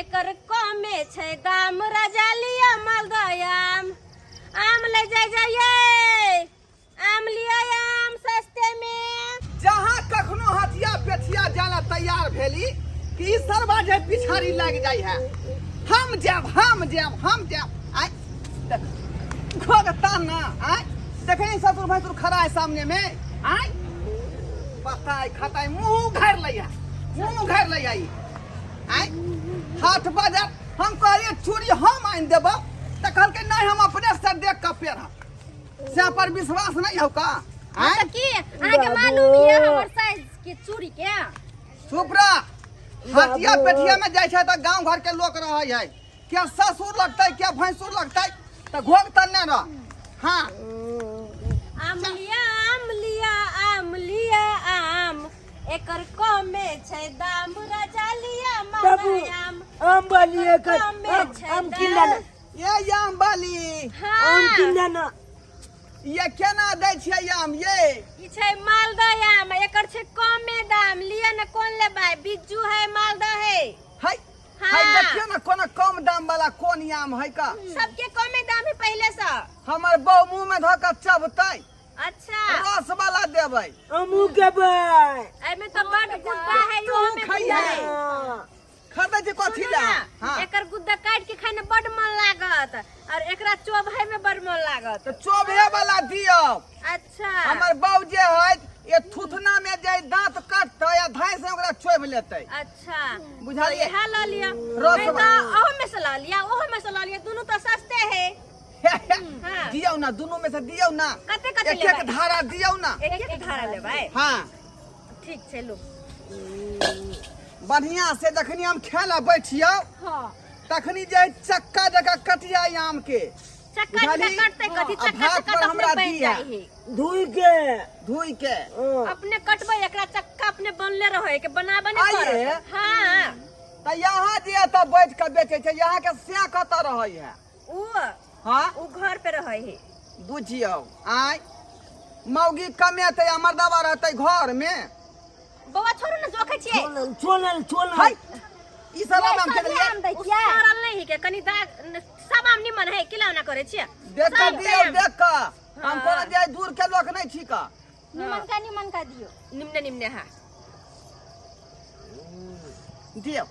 एकर कमे छै दाम राजा लिअ मालदह आम। आम ले जाय जाइए, आम लिअ आम सस्ते में। जहाँ कखनो हथिया पेठिया जाला तैयार भेली कि ई सरवा जे पिछाड़ी लागि जाइ है, हम जायब हम जायब हम जायब। आय घोगता ना, आय देखे ससुर भैंसुर खड़ा है सामने में। आय पता है खाता है, मुंह घर लै है, मुंह घर लै है। आय हाथ बाजार हम कहलिए चूड़ी हम आनि देबो तऽ कहलकै नहीं हम अपने से देख कऽ पेरब, से पर विश्वास नहीं हो का। हाँ आय तऽ की अहाँके मालूम ये हमर साइज के चूड़ी के? चुप रह। हटिया पेठिया में जाइ छै तऽ गांव घर के लोक रहै है, क्या ससुर लगतै क्या भैंसुर लगतै, तऽ घोघ तन्ने रह। हाँ आम लिया आम लिया आम लिया आम, एकर कमे छै दाम राजा लिया बाबू, मालदह आम। आम वाली एकर कमे आम छै आम किन दाम। लाना। ये आम वाली। हाँ आम किन लाना। ये केना दै छियै आम ये? ई छै मालदह आम, एकर छै कमे दाम। लिअ ने, कोन लेबै? बिज्जू है मालदह है। है हाँ। है देखियौ ने कोनो कम दाम वाला कोन आम है का। सबके कमे दाम है पहले से। हमर बहू मुंह में धऽ कऽ चबतै। अच्छा रस वाला देबै। हमहूँ खेबै। एमे तऽ बड गुद्दा है, तू इहो में खइहे। गुद्दा है। हाँ। खरीदै छी कथी सुनू लए? ना, हाँ एकर गुद्दा काट के खाय में बड मन लागत और एकरा चोभै में बड मन लागत। तऽ चोभे वाला दियौ। अच्छा हमर बहू जे है ये थुथना में जे दांत कटतै आ धाय से ओकरा चोभ लेतै। अच्छा बुझलियै? इएह लऽ लिअ। रस नहीं तऽ ओहो में से लऽ लिअ, ओहो में से लऽ लिअ, दुनू तऽ सस्ते है। हाँ। दियौ ना, दुनू में से दियौ ना। कते कते एक एक लेबै? धारा दियौ ना। एक एक धारा लेबै? हाँ ठीक छै, लू। बढ़िया से जखनी हम खाय ला बैठियौ हाँ तखनी जे चक्का जकाँ कटिया आम के। चक्का बुझलही? जकाँ कटतै कथी? आ चक्का भात से पर कट हमरा अपने बनि दिया। जाइ है। धोइ के। धोइ के। हाँ। अपने कटबै, एकरा चक्का अपने बनले रहै के बनाबे नहि आइए। पड़त। हाँ तऽ यहाँ जे एतऽ बैठ के बेचै छै, यहाँ के से कतऽ रहै है? उ हाँ उ घर पे रहै है। बुझियौ, आय मौगी कमेतै आ मर्दावा रहतै घर में। बौआ छोड़ू ने, जोखै छियै। छोलल छोलल छोलल। है ई सब आम हम खेलियै। आम दै छियै? सड़ल नहि है के कनि दाग सब आम निमन है, किला ना करै छियै। देख कऽ सब दियौ, आम। देख कऽ। हम हाँ। कोनो जे दूर के लोक नहि छी का। निमन का निमन का दियौ। निमने निमने। हाँ दियौ।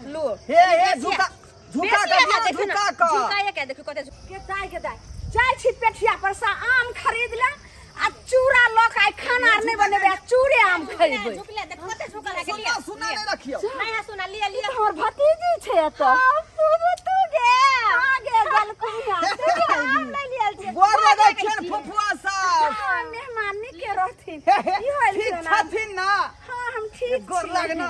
लो। हे हे झुका झुका बेसी कऽ है, दियौ, देखियौ ना, झुका कऽ। झुका के देखियौ कते झुका। के दाय के दाय जाइ छी पेठिया पर से आम खरीद ले आ चूड़ा लऽ के आइ खाना आर नहि बनेबै आ चूड़े आम खैबै। झुकले देख कते झुकल है के सुना लिअ। सुना नहि रखियौ। नहीं है सुना, लिअ लिअ। हमर भतीजी छै एतऽ। फूफू तू गे। आ गे गलकुनिया, तू गे आम ले लियल छै। गोर लगै छियनि फुफुआ साहब। हाँ, मेहमान नीके रहथिन। हे, हे, की होल ठीक छौ नानी? छथिन ना? हाँ हम ठीक गोर छी। लगना।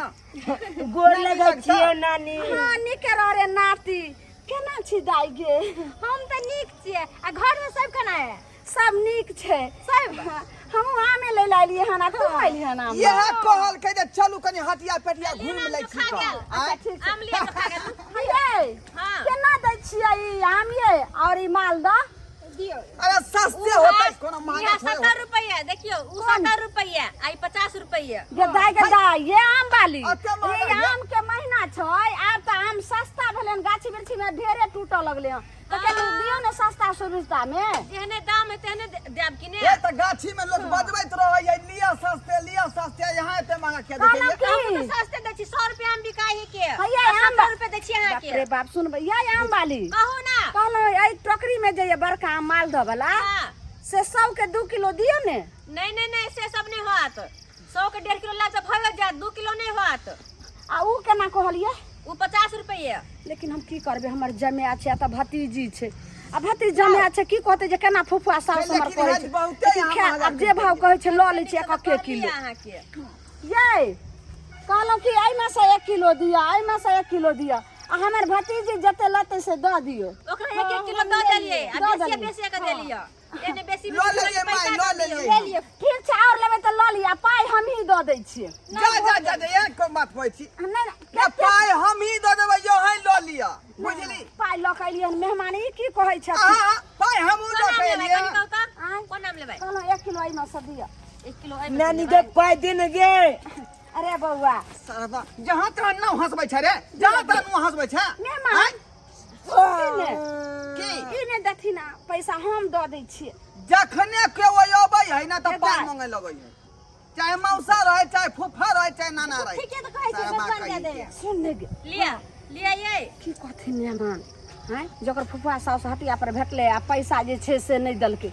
गोर लगै छियौ नानी। हाँ नीके रह रे नाती। केना छी दाइ गे? हम तऽ नीक छियै। आ घर में सब केना है? सब नीक छै सब। हमहूँ आमे लै लए एलियै हन आ तू एलियै हन आम? इएह कहलकै जे चलू कनि हटिया पेटिया लिअ घुमि ना, लै आम छी खा तऽ। गेल। आँय? अच्छा ठीक छै। आम लिअ तऽ खा गेल। यै हाँ। केना दै छियै ई आम यै और ई मालदह? दियौ। अरे सस्ते होतै, कोनो महंगा इएह थोड़े 70 होतै। रुपैआ देखियौ, उ 70 रुपैआ आ ई 50 रुपैआ। गे दाइ गे दाइ, ये आम वाली अते महंगा ये ये? आम के महीना छै, आब तऽ आम सस्ता भेलै हन, गाछी वृक्षी में ढेरे टूटऽ लगलै हन, तऽ कनि दियौ ने सस्ता सुविस्ता में। जेहने दाम है तेहने देब कि ने? ए तऽ गाछी में लोक बजबैत रहै है, लिअ सस्ते लिअ सस्ते, यहाँ एते महंगा किया दै कहलहुँ छै? की? हम तऽ सस्ते दै छी, 100 रुपैआ मे बिकाइ है के। हैया आ आम 70 रुपैआ दै छी बाप अहाँके। रे बाप, सुनबै ये आम वाली? कहू ना। कहलहुँ एहि टोकरी में जे ये बड़का आम मालदह वाला हाँ। से 100 के 2 किलो दियौ ने। नहीं नहीं नहीं, से सब नहीं होत। 100 के 1.5 किलो लाब तऽ भऽ जायत, 2 किलो नहीं होत। आ उ केना कहलियै? उ 50 रुपैआ। लेकिन हम की करबै, हमर जमाए छै आ तऽ भतीजी छै, आ भतीज जमाए छै की कहतै जे केना फुफुआ साउस हमर लेकिन कहै आज छै। बहुते लेकिन आम खैर, महगा आब जे भाव कहै छै लऽ लै छियै एक एक किलो। अहाँके यै कहलहुँ कि एहिमे से 1 किलो दिअ, एहिमे से 1 किलो दिअ, आ हमर भतीजी जते लेतै से दऽ दियौ। ओकरा 1 1 किलो दऽ देलियै आ दऽ बेसिए देलियै। बेसिए के देलियै। एने बेसी लऽ बेसी लेलियै पैसा माय, लऽ दऽ दियौ। लेलियै। ले लिअ, ठीक छै, आओर लेबै तऽ लऽ लिअ, पाइ हमही दऽ दै छियै। जा जा जा जा, एहन कोन बात कहै छी? नहि, नहि, ए, पाइ हमही दऽ देबै, यौ है लऽ लिअ, बुझली? पाइ लऽ कऽ एलियै हन मेहमान, ई की कहै छथिन? अहाँ पाइ हमहूँ कोन लऽ आम कऽ लेबै एलियै। कनि कहू तऽ? आँय? कोन आम लेबै? कहलहुँ 1 किलो एहिमे सँ दिअ। 1 किलो एहिमे नानी सँ के लेबै? पाइ दे ने गे। अरे बौआ सरबा जहाँ तहाँ नाव हंसबै छै रे जहाँ तहाँ नाव हंसबै छै मेहमान आँय? सुनथिन ने की ई नहि देथिन आ पैसा हम दऽ दै छियै जखने केओ अबै है ना तऽ ए पाइ दाइ। मांगे लगै है चाहे मौसा रहे चाहे फूफा रहे चाहे नाना रहे ठीके तऽ कहै छै सरबा भगवान दे कही दे के। सुन ने गे लिअ लिअ ये की कहथिन मेहमान आँय जकर फुफुआ साउस हटिया पर भेटलै आ पैसा जे छै से नहि देलकै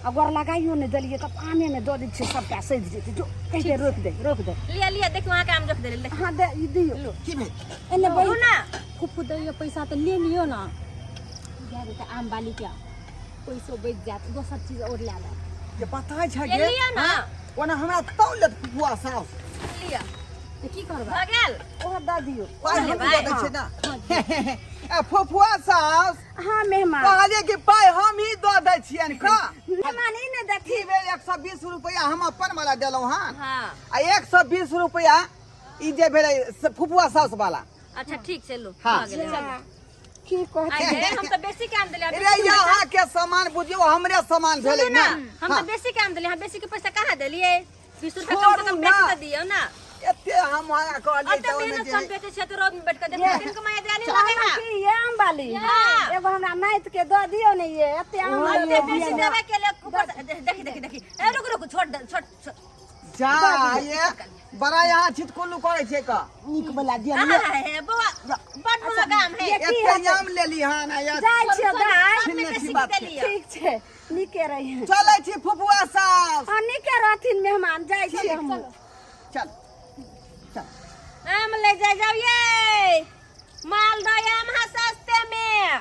आ गोर लगाइयो नहि देलियै तब आमे मे दऽ दै छियै सबटा सधि जेतै जो कहि दे रोकि दे रोकि दे लिअ लिअ देखियौ अहाँके आम जोख देले हाँ दे ई दियौ की भेल एने देखू बैठ ना फुफू दैया पैसा तऽ ले लियौ ने दए देतै आम बाली के पैसो बचि जायत दोसर चीज आओर लए लेब जे पता छै ये गे लिअ ना ओना हमरा तौल लेत फुफुआ साउस लिअ तऽ की करबै भऽ गेल ओहो दऽ दियौ पाइ हम भाइ। दऽ दै छियै ना ए फुफुआ साउस हाँ मेहमान कहलियै कि पाइ हम ही दऽ दै छियनि का मेहमान ई नहि की देथिन भेल 120 रुपया हम अपन वाला देलहुँ हँ हाँ आ 120 रुपया ई जे भेलै से फुफुआ साउस वाला अच्छा ठीक छै लो हाँ। भऽ गेलै चलू की कहथिन आइ गे, हम तऽ बेसी काम देलियै रे यहाँ के सामान बुझियौ हमरे सामान भेलै सुनू ना ना हम तऽ बेसी काम देलियै हम बेसी के पैसा कहाँ देलियै 20 रुपया कम से कम छोड़ू बेसी ना। तऽ दियौ ना एते हम अहाँ कहलियै अते तऽ ओहिमे मेहनत जे से हम बेचै छियै तऽ रौद में बैठ कऽ देखियौ दिन कमाया जानी लगे कहलहुँ है की ये आम वाली हाँ। एगो हमरा नाति के दऽ दियौ ने ये एते आम ओहो लेलियै। अते बेसी देबै के लिए ऊपर से- देखी देखी देखी ए रुक रुक छोड़ दे छोड़ छोड़। जा ये बड़ा यहाँ छिटकुल्लू करै छै का नीक वाला दिया आहा, हे बौआ बड़ महग आम है ये की एते हेतै? आम लेली हन आ या जाइ छियौ दाइ सबमे छिन्ने छी बेसी बात के छै। देलियै ठीक छै नीके रही चलै छी फुफुआ सास हाँ नीके रहथिन मेहमान जाइ छियै हमहूँ चल चल आम ले जाय जाओ ये मालदह आम है सस्ते में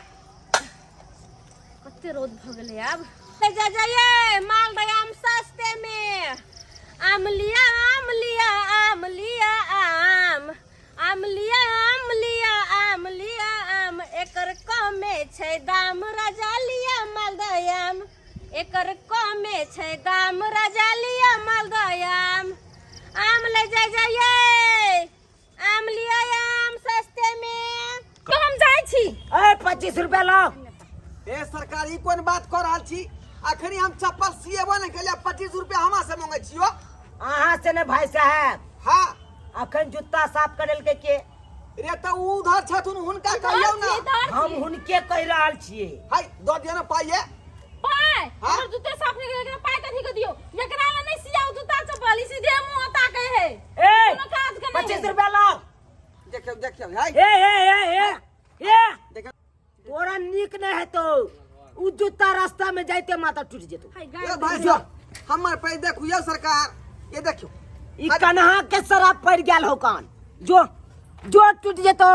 कते रौद भऽ गेलै आब ले जा जाइए मालदह आम सस्ते में आम लिया आम लिया आम लिया आम आम लिया आम लिया आम लिया आम एकर कमे छै दाम राजा लिया मालदह आम एकर कमे छै दाम राजा लिया मालदह आम आम ले जाय जाइए आम लिया आम सस्ते में तो हम जाइ छी ए 25 रुपया लाओ ए सरकार ई कोन बात कऽ रहल छी अखनी हम चप्पल सिएबो नहि केलियै 25 रुपया हमरा से मंगै छियो अहाँ से ने भाई साहब हाँ अखन जूता साफ करेलकै के रे तऽ उ उधर छथुन हुनका कहियौ ना हम हुनके कहि रहल छियै हाय दऽ दियौ ने पाइये पाय हाँ? हमर जूते साफ नहि केलकै पाय कथी के दियौ एकरा ले नहि सियाउ जूता चप्पल ई सीधे मुंह ताकै है ए कोनो काज के नहि 25 रुपया लाओ देखियौ देखियौ हाय ए ए ए ए ए देखियौ तोरा नीक नहि हेतौ उ जूता रास्ता में जाइते माथा टूट जेतौ है ए गाय भाई साहब हमर पैर देखू यौ सरकार ये देखियौ ई कन्हा के शराब पड़ गेल हो कान जो जो टूट जेतौ